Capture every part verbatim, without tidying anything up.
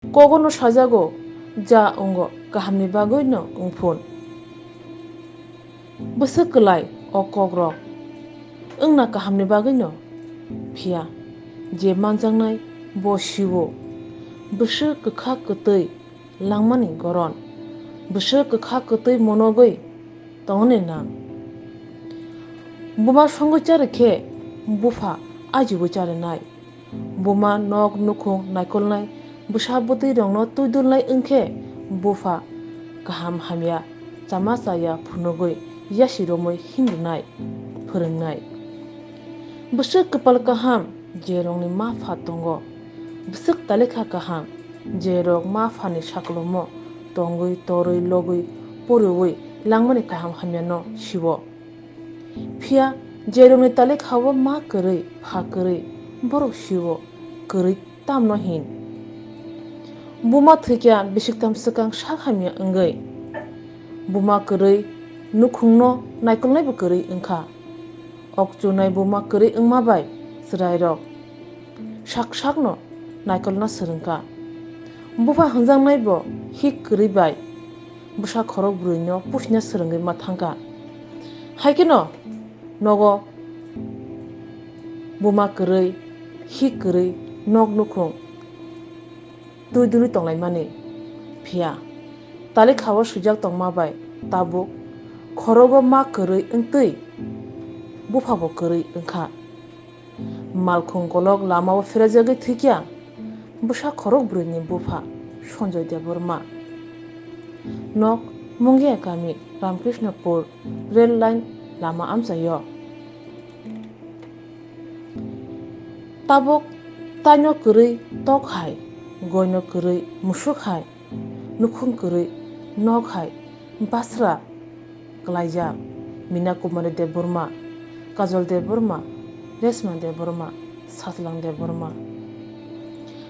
Kogono sajago, ja wngo kahamni bagwino wngphun. Bwswk kwlai o kokrok wngna kahamni bagwino, phiya je manjaknai bo siwo. Bwswk kwkha kwtwi langmani goron, bwswk kwkha kwtwi monogwi tongni nang. Buma songwi chari khe bupha ajiwi charinai. Buma nok nukhung naikolnai, bwsa bwtwi rokno twi dulnai wngkhe bupha kaham hamya chama chaya phunugwi yasi romwi himrwnai, phwrwngnai. Bwswk kwpal kaham je rokni ma pha tongo, bwswk talikha kaham je rok ma phani saklomo tongwi torwi logwi poriwi langmani kaham hamyano siwo. Phiya je rokni talikha o ma kwrwi pha kwrwi borok siwo kwrwi tamno hin. Buma thwikya bisiktham swkang sak hamya wngwi. Buma kwrwi nukhungno naikolnaibo kwrwi wngkha. Okchunai buma kwrwi wngma bai chwrairok sak sakno naikolna swrwngkha. Bupha hwnjaknaibo hik kwrwi bai bwsa khorok bwrwino pusina swrwngwi ma thangkha. Haikheno nogo buma kwrwi, hik kwrwi, nok nukhung twi dulwi tonglaimani. Phiya talikha o swijak tongma bai tabuk khorogo ma kwrwi wngtwi buphabo kwrwi wngkha. Malkhung kolok lama o pherajagwi thwikya bwsa khorok bwrwini bupha Sanjoy Debbarma. Nok Mungia kami, Ramkrishnapur rail line lama amchaio. Tabuk taino kwrwi tok hai, goino kwrwi musuk hai, nukhung kwrwi nok hai basra kwlaijak Mina Kumari Debbarma, Kajol Debbarma, Reshma Debbarma, Satlang Debbarma.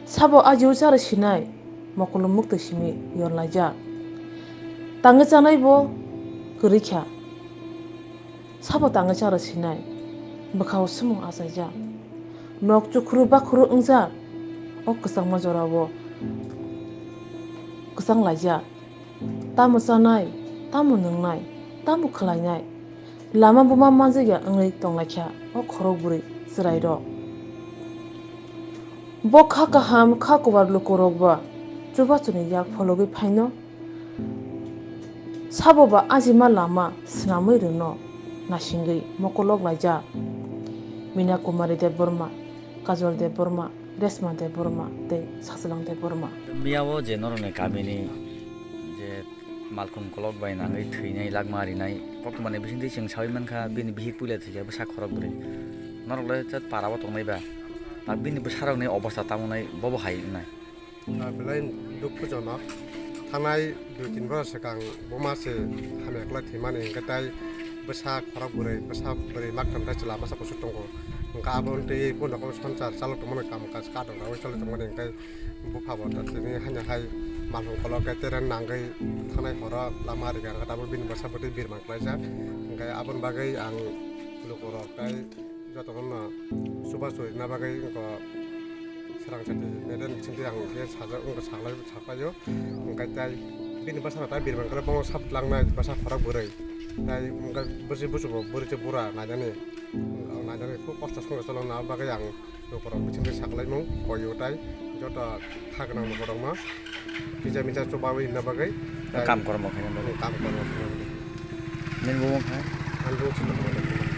Sabo ajio chara sinai mokolo muktwi simi yorlaijak. Tangwi chanai bo kwrwi kha. Sabo tangwi chara sinai bwkhao swmung achaijak. Nok chukhuru bakhuru wngjak. O kwchangma jorao kwchang laijak. Tamo chanai, tamo nwngnai, tamo khwlainai? Lama buma manjakya wngwi tonglaikha o khorok bwrwi chwrairok. Bo kha kaham, kha kubar lukurokba chubachuni yak phologwi phaino. Sabo ba ajima lama swnamwi rwno nasingwi mokolok laijak Mina Kumari Debbarma, Kajol Debbarma, Reshma Debbarma tei Sachwlang Debbarma. Miyao je norokni kamini je malkhung kolok bai nangwi thwinai, lakma rinai koktwmani bisingtwi chwng saui mankha, bini bihik puila thwikha bwsa khorok bwrwi. Norok le chat para o tongnai ba, tak bini bwsarokni obostha tamo nai bobo hai wngnai. Ah, belai dukhujonok. Thangnai dui tin bochor swkang buma se hamya kwlai thwimani, hwnkhe tai bwsa khorok bwrwi, bwsa bwrwi maktham tai chwla masa kuchuk tongo. Hwnkhe abo wngtwi bono kok swngchar chalok tongmani, kam kaj kadok ragwi chalok tongmani, hwnkhe bupha bo ta tini haino hai malkhung kolok khe tere nangwi thangnai horo lama rikha, hwnkhe abo bini bwsa bwtwi birman klaijak. Hwnkhe aboni bagwi ang lukurok tai jotono no chubachu rina bagwi wngkha. Srang sati meden bisingtwi ang khe sajak wngkha, saklai saklaio. Hwnkhe tai bini bwsano tai birman khe bongo sap tlangnai bwsa khorok bwrwi. Tai wngkha bwsi busubo bwrwi se bura nainani. Ang nainani khub kosto songwi cholokna bagwi ang lukurok bisingtwi saklaimung koio tai joto kha gwnang lukurokno kisa misa chubawi rina bagwi tai kam kormo khaina bagwi. Kam kormo khaina bagwi. Nini bo wngkha? Ang bo wngkha.